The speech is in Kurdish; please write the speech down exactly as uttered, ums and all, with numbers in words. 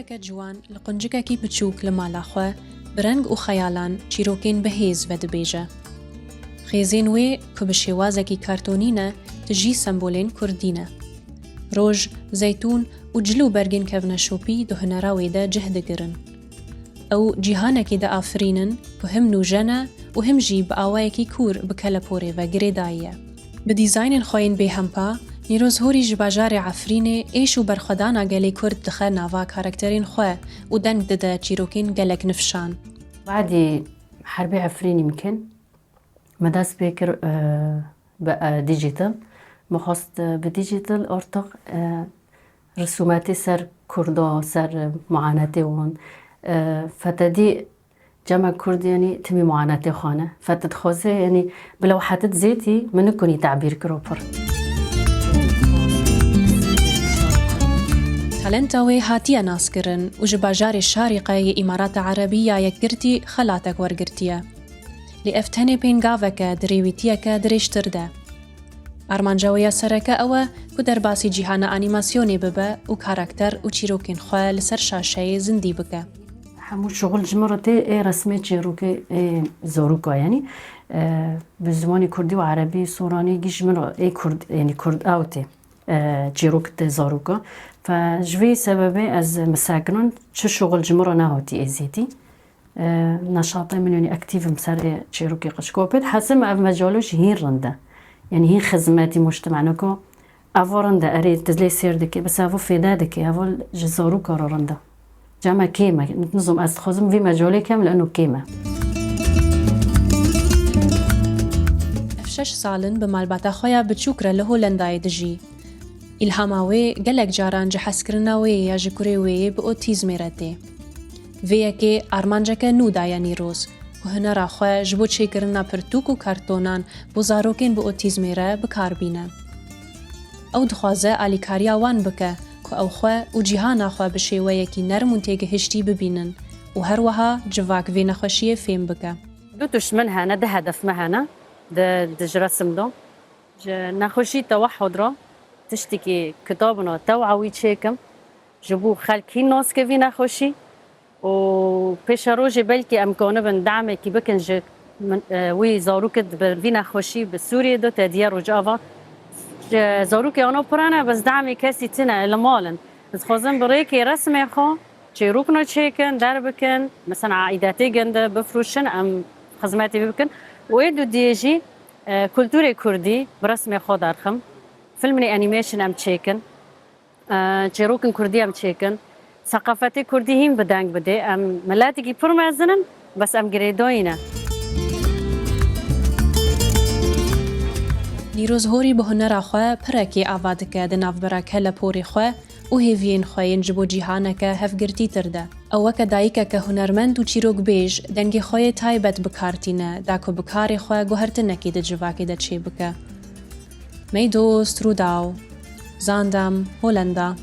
Ke ciwan li quncikekî piçûk li mala xwe bi reng û xeyalan çîrokên bi hêz vedibêje. Xêzên wê ku bi şêwazekî kartonî ne, tijî sembolên kurdî ne. Roj, zeytûn û cil û bergên kevneşopî di hunera wê de cih digirin. Ew cîhanekî diafirînin ku him nûjen e û him jî bi awayekî kûr bi keleporê ve girêdayî ye. Bi dîzaynên xwe yên bêhempa, Nîroz Horî ji bajarê Efrînê êş û berxwedana gelê Kurd dixe nava karakterên xwe û deng dide çîrokên gelek nifşan. Badî herbê Efrînî min kin, me dest pê kir, e, bi, e, digital. Me xwest, e, bi digital ortiq, e, risûmetê ser Kurda, ser, e, muanetê wan, e, fetedî Cema Kurd, yanî, timî muanetê xwe ne. Fete dixwaze, yanî, bila û hetit zêtî min nikonî tebîr kiro pir. Talenta wê hatiye naskirin û ji bajarê Şarîqe yê Îmarata Erebî ya Yekgirtî xelatek wergirtiye. Lê ev tenê pêngaveke di rêwîtiyeke dirêjtir de. Armanca wê ya sereke ew e ku derbasî cîhana anîmasyonê bibe û karakter û çîrokên xwe li ser şaşeyê zindî bike. Hemû şixul ji min re tê ê resmê çêrokê ê zaroka, yanî, e, bi zimanê kurdî û erebî, soranî gî ji min re ê kurd, yanî kurd ew tê, e, çîrok tê zaroka. Fe ji vê sebebê ez misekinan çi şixul ji min re nehatî êzêtî. E, neşatê min, yanî, aktîv im serê çêrokê qişko. Pêt hesim ev mecalo jî hîn rind e. Yanî hîn xizmetî mujtema niko. Evo rind e, erê tu lê sêr dikê, bes evo fêde dikê, evo ji zaroka re rind e. Cem e kêm e, nizom ez dixwazim vî mecalê kem li eno kêm e. Ev şeş sal in bi malbata xwe ya biçûk re li Holendayê dijî. Îlhama wê gelek caran ji hezkirina wê ya ji kurê wê yê bi otîzmê re tê. Vê yekê armanceke nû daye Nîroz, ku hunera xwe ji bo çêkirina pirtûk û kartonan bo zarokên bi otîzmê re bi kar bîne. Ew dixwaze alîkariya wan bike, ku ew xwe û cîhana xwe bi şêweyekî nerm û têgihiştî bibînin û her wiha civak vê nexweşiyê fêm bike. Du tişt min hene, du hedef me hene di, di ji resim de. Ji nexweşî tewehhud re tiştekî kitabina tewewî çêkim, ji bo xelk hîn nas ke vî nexweşî û pêşerojê belkî em kanibin demekî bikin ji min, e, wî zarokê di bi vî nexweşî bi Sûriyê de te diye Rojava. Ji zarokê ano pirane, bes demê kesî tine li mal in. Ez dixwazim bi rêkê resmê xwe çêrokno çêkin, derbikin, mesela aîdetê ginde bifroşin, em xizmetê bikin. Û ê dudiyê jî, e, kulturê kurdî bi resmê xwe derxim. Filmê animation em çêkin. E, çêrokên kurdî em çêkin. Seqafetê kurdî hîn bi deng bidê. Em miletekî pir mezin in, bes em girêdayî ne. Nîroz Horî bi hunera xwe pirekê ava dike di navbera keleporê xwe û hêviyên xwe yên ji bo cîhaneke hevgirtîtir de. Ew weke dayikeke hunermend û çîrokbêj dengê xwe yê taybet bi kar tîne, da ku bi karê xwe guhertinekê di civakê de çêbike. Meydost Rûdaw, Zandam, Holenda.